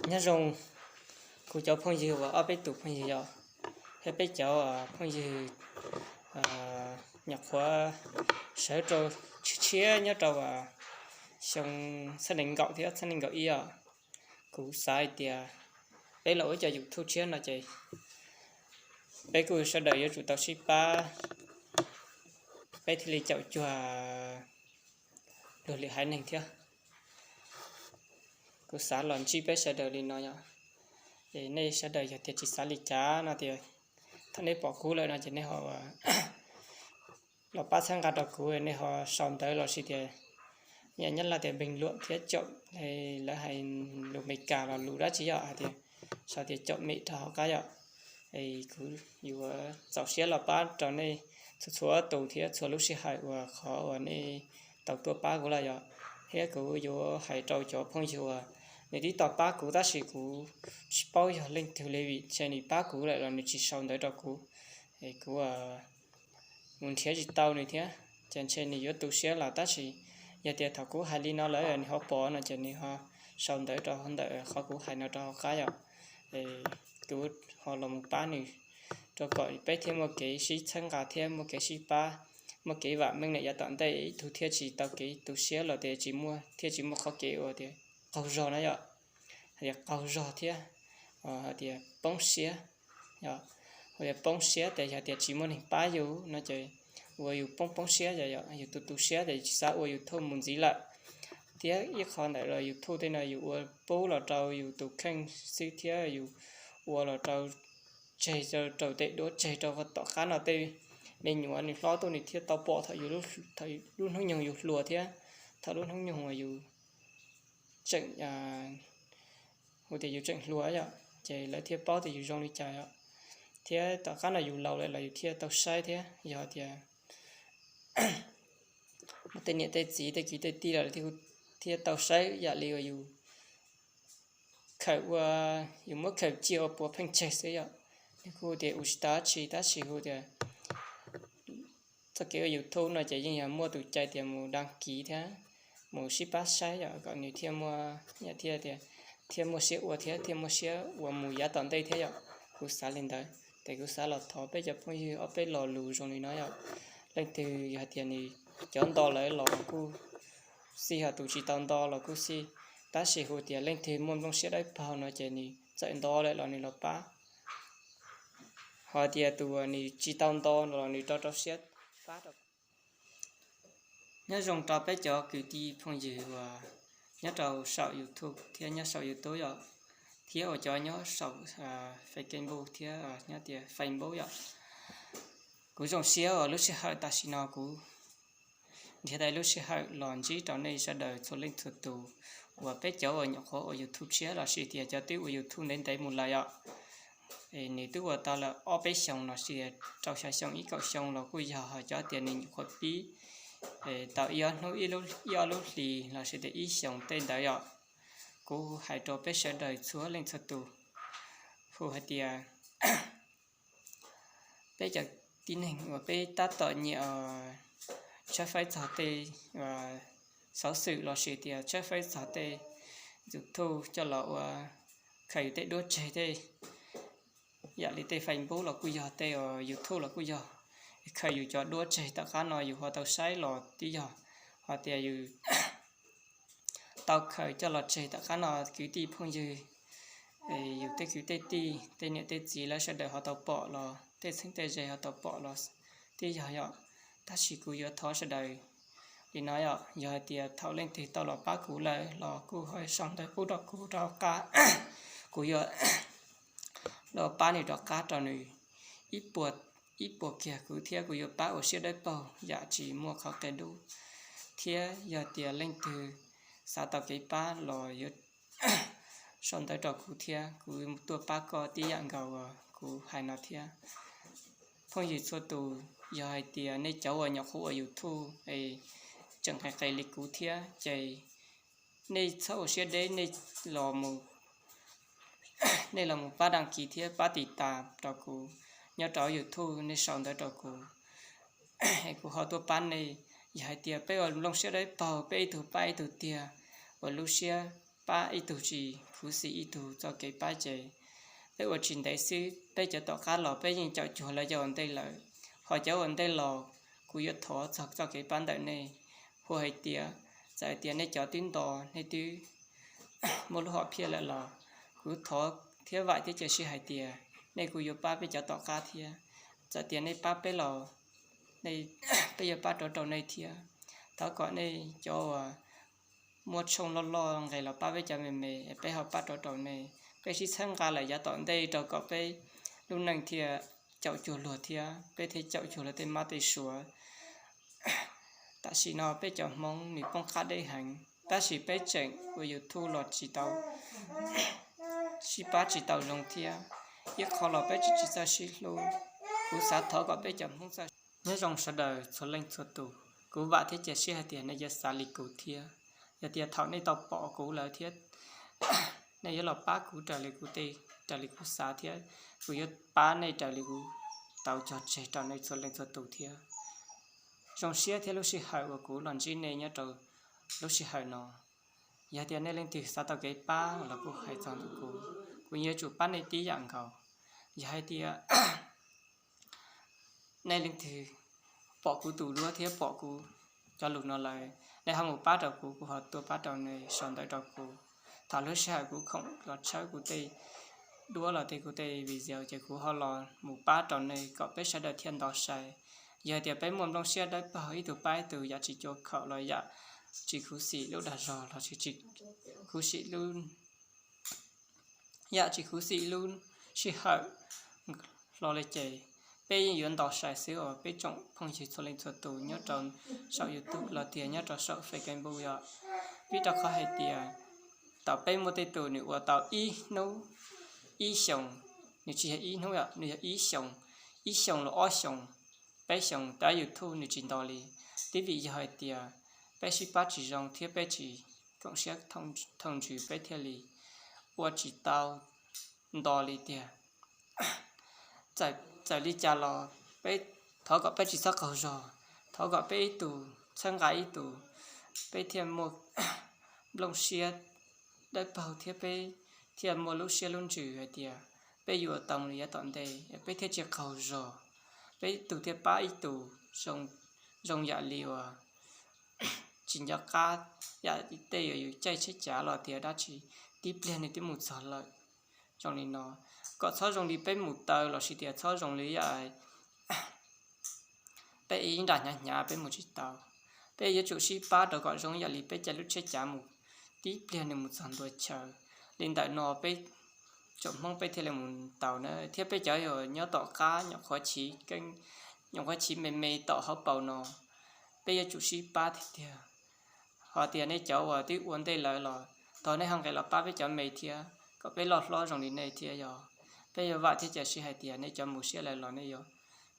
Nyob zoo kuv cov phooj ywg uas ob peb tus phooj ywg yom, thiab peb cov phooj ywg nyuam qhuav sawv rau tshiab tshiab nyob rau xyoo txhiab nees nkaum thiab txhiab nees nkaum ib os. Kuv xav hais tias peb los ua cov YouTube tshiab no ces peb kuj sawv daws yuav tsum tau sib pab, peb thiaj li caum cuag luag lwm haiv neeg thiab. Kuv xav los ntsib peb sawv daws li no yom. Es nej sawv daws yog tias tsis xav li cas no tias, thaum nej pom kuv lawm no ces nej ho los pab txhawb nqa rau kuv, nej ho sau ntawv los sis tias, nyab laj tias bình luận thiab caum, lawv hais lus Meskas los lus dab tsi yom, hais tias sau tias caum mem rau hauv qab yom. Es kuv yuav txaus siab los pab rau nej txhua txhua tus thiab txhua lub sij hawm uas qhov uas nej tau tuaj pab kuv lawm yom. Thiab kuv yuav hais rau cov phooj ywg uas nws twb tau pab kuv tab sis kuv tsis paub yog leej twg li, vim ntshe nws pab kuv lawm los nws tsis sau ntawv rau kuv, es kuv mus nrhiav tsis tau nws thiab. Ces ntshe nws yuav tu siab lawm tab sis yog tias thaum kuv hais li no lawm nws ho pom no ces nws ho sau ntawv rau ntawm qhov kuv hais no rau hauv qab yom. Es kuv ho los mus pab nws rau kom peb thiaj muaj kev sib txhawb nqa thiab muaj kev sib pab, muaj kev vam meej na yav tom ntej, ib tug thiaj tsis tau kev tu siab los tias tsis muaj, thiaj tsis muaj qhov kev ua tias qaug zog na yom. Hais tias qaug zog thiab hais tias poob siab. Hais tias poob siab ces yog tias tsis muaj neeg pab yus no ces ua yus poob poob siab, yog yus tu tu siab ces yus tsis xav ua YouTube mus ntxiv lawm. Thiab ib qho ntawm los YouTube tej no yus ua pub los rau yus tus kheej xwb thiab yus ua los rau tseg rau tej duab tseg rau tom qab no tej me nyuam nws hlob tuaj nws thiaj tau pom thaum lub hnub nyoog yus hluas thiab thaum lub hnub nyoog uas yus tseem, hu tias yus tseem hluas yom, ces lawv thiaj paub tias yus zoo li cas yom. Thiab tom qab no yus laus lawm los yus thiaj tau saib thiab yog tias muaj tej niam tej txiv tej kwv tej tij los thiaj tau saib yam li uas yus khawm ua, yus muab khawm cia ua puav pheej tseg xwb yom. Nws kuj tias ua tsis tau dab tsi tab sis hu tias txoj kev ua YouTube no ces yeej yog muaj tus cai tias mus đăng ký thiab mus sib pab saib yom kom nws thiaj muaj, thiaj tias thiaj muaj siab ua thiab thiaj muaj siab ua mus yav tom ntej thiab yom. Kuv xav li ntawd ces kuv xav los thov peb cov phooj ywg ob peb lo lus zoo li no yom. Leej twg yog tias nws cov nto lawm los kuj xij, ho tus tsis tau nto los kuj xij, tab sis hu tias leej twg muaj nplooj siab dawb paug no ces nws txawm nto lawm los nws los pab, ho tias tus uas nws tsis tau nto los nws rau rau siab pab rau. Nyob zoo rau peb cov kwv tij phooj ywg uas nyob rau saum YouTube thiab nyob saum YouTube yom, thiab uas cov nyob saum Facebook thiab nyob tias Facebook yom. Kuv zoo siab uas lub sij hawm tam sim no kuv nrhiav tau lub sij hawm los ntsib rau nej sawv daws txhua leej txhua tus uas peb cov uas nyuam qhuav ua YouTube tshiab los sis tias cov twb ua YouTube ntev ntev mus lawm yom. Es nws twb ua tau lawm ob peb xyoos los sis rau xya xyoo ib kaum xyoo los kuj yog, ho cov tias nws nyuam qhuav pib tau ib ob hnub, ib ob lub hlis los sis tias ib xyoos tej ntawd yom. Kuv hais rau peb sawv daws txhua leej txhua tus, hu hais tias peb cov tib neeg uas peb tab tom nyiam tshawb faib txog tej xov xwm los sis tias tshawb faib txog tej YouTube coj los ua khaws yus tej duab tseg tej, yam li tej Facebook los kuj yog, tej YouTube los kuj yog, khaws yus cov duab tseg tom qab no yus ho tau saib los twb yog, ho tias yus tau khaws coj los tseg tom qab no kwv tij phooj ywg, yus tej kwv tej tij tej niam tej txiv lawv sawv daws ho tau pom los tej txheeb tej ze ho tau pom los twb yog yom. Tab sis kuv yuav thov sawv daws li no yom, yog hais tias thaum leej twg tau los pab kuv lawm los kuj ho sau ntawv pub rau kuv rau qab, kuv yuav los pab nws rov qab rau nws ib puas, ib puas kiag kuv thiab kuv yuav pab ua siab dawb paug yam tsis muaj qhov qia dub. Thiab yog tias leej twg xav tau kev pab los yuav sau ntawv rau kuv thiab kuv tuaj pab koj tib yam nkaus uas kuv hais no thiab. Phooj ywg txhua tus, yog hais tias nej cov uas nyuam qhuav ua YouTube es tseem qis qis li kuv thiab ces nej txhob ua siab deb, nej los mus, nej los mus pab đăng ký thiab pab tiv tas rau kuv nyob rau YouTube, nej sau ntawv rau kuv es kuv ho tuaj pab nej. Yog hais tias peb ua nplooj siab dawb paug, peb ib tug pab ib tug tiag, ua lub siab pab ib tug tsis khuv xim ib tug txoj kev pab ces peb ua tsis ntev xwb, peb cov tom qab los peb yeej caum cuag lawv cov ua ntej lawm. Ho cov ua ntej los kuv yuav thov txog txoj kev pab ntawm nej, hu hais tias txawm hais tias nej cov twb nto, nej twb muaj lub hom phiaj lawm los kuv thov thiab vam thiab cia siab hais tias nej kuj yuav pab peb cov tom qab thiab. Txawm tias nej pab peb los peb yuav pab rov rau nej thiab. Thov kom nej cov uas muaj tshooj loj loj nqes los pab peb cov me me es peb ho pab rov rau nej. Peb sib txhawb nqa lawm yav tom ntej rau kom peb lub neej thiaj caum cuag luag thiab peb thiaj caum cuag luag tej mab tej suav. Tam sim no peb cov Hmoob nws poob qab deb heev, tab sis peb tseem ua YouTube los tsis tau, sib pab tsis tau zoo thiab. Ib qho los peb tsis tsis txawj sib hlub. Kuv xav thov kom peb cov Hmoob txawj nyob zoo sawv daws txhua leej txhua tus. Kuv vam thiab cia siab hais tias nej yuav xav li kuv thiab. Yog tias thaum nej tau pom kuv lawm thiab nej yuav los pab kuv raws li kuv tej, raws li kuv xav thiab kuv yuav pab nej raws li kuv tau cog tseg rau nej txhua leej txhua tus thiab. Zoo siab thiab lub sij hawm uas kuv los ntsib nej nyob rau lub sij hawm no. Yog tias nej leej twg xav tau kev pab los kuj hais txog ntawm kuv, kuv yuav tsum pab nej tib yam nkaus. Yog hais tias nej leej twg pom kuv tus duab thiab pom kuv cov lus no lawm, nej ho mus pab rau kuv, kuv ho tuaj pab rau nej, sau ntawv rau kuv. Thaum lub sij hawm kuv khoom los tshawb kuv tej duab los tej kuv tej video ces kuv ho los mus pab rau nej kom peb sawv daws thiaj nto sai. Yog tias peb muaj nplooj siab dawb paug ib tug pab ib tug, yam tsis cuam khaum los yam tsis khuv xim lub dag zog los tsis khuv xim lub yam tsis khuv xim lub sij hawm hlo li ces peb yeej yuav nto sai xwb os peb tsoom phooj ywg txhua leej txhua tus nyob rau saum YouTube los tias nyob rau saum Facebook yom. Vim rau qhov hais tias thaum peb muaj tej tus nws ua tau ib hnub, ib xyoos, nws tsis yog ib hnub yom, nws yog ib xyoos, ib xyoos los ob xyoos, peb xyoos tab YouTube nws tsis nto li. Twb vim yog hais tias peb sib pab tsis zoo thiab peb tsis koom siab thooj ntsws peb thiaj li ua tsis tau nto li tiag. Txawm li cas los peb thov kom peb tsis txhob qaug zog, thov kom peb ib tug txhawb nqa ib tug, peb thiaj muaj nplooj siab dawb paug thiab peb thiaj muaj lub siab lub ntsws hais tias peb yuav tau mus li yav tom ntej, peb thiaj tsis qaug zog, peb ib tug thiaj pab ib tug zoo yam li uas tsis nco qab yam tej uas yus caij tsheb cav los tias dab tsi, tib pliag nws twb mus txog lawm. Zoo li no, kom txhob zoo li peb mus taw los sis tias txhob zoo li yam peb ib nra hnyav hnyav peb mus tsis tau. Peb yuav tsum sib pab rau kom zoo yam li peb caij lub tsheb cav mus, tib pliag nws mus txog ntua chaw. Li ntawm no peb tsoom Hmoob peb thiaj li mus tau na, thiab peb cov uas nyob tom qab nyuam qhuav chiv, nyuam qhuav chiv me me tom hauv paus no, peb yuav tsum sib pab tiag tiag. Ho tias nej cov uas twb ua ntej lawm los thov nej ho nqis los pab peb cov me thiab kom peb loj hlob zoo li nej thiab yog. Peb yuav vam thiab cia siab hais tias nej cov mus siab lawm los nej yuav,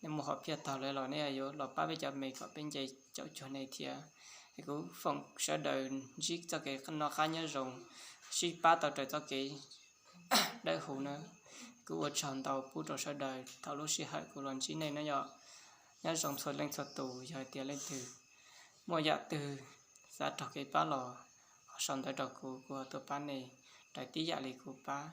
nej muaj hom phiaj taug lawm los nej yuav los pab peb cov me kom peb nce caum cuag nej thiab. Es kuv foom sawv daws ntsib txoj kev noj qab nyob zoo, sib pab tau raws txoj kev dawb huv na. Kuv ua tsaug ntau pub rau sawv daws thaum lub sij hawm kuv los ntsib nej na yom. Nyob zoo txhua leej txhua tus, yog hais tias leej twg muaj yam twg xav raug kev pab los ho sau ntawv rau kuv, kuv ho tuaj pab nej raws tib yam li kuv pab.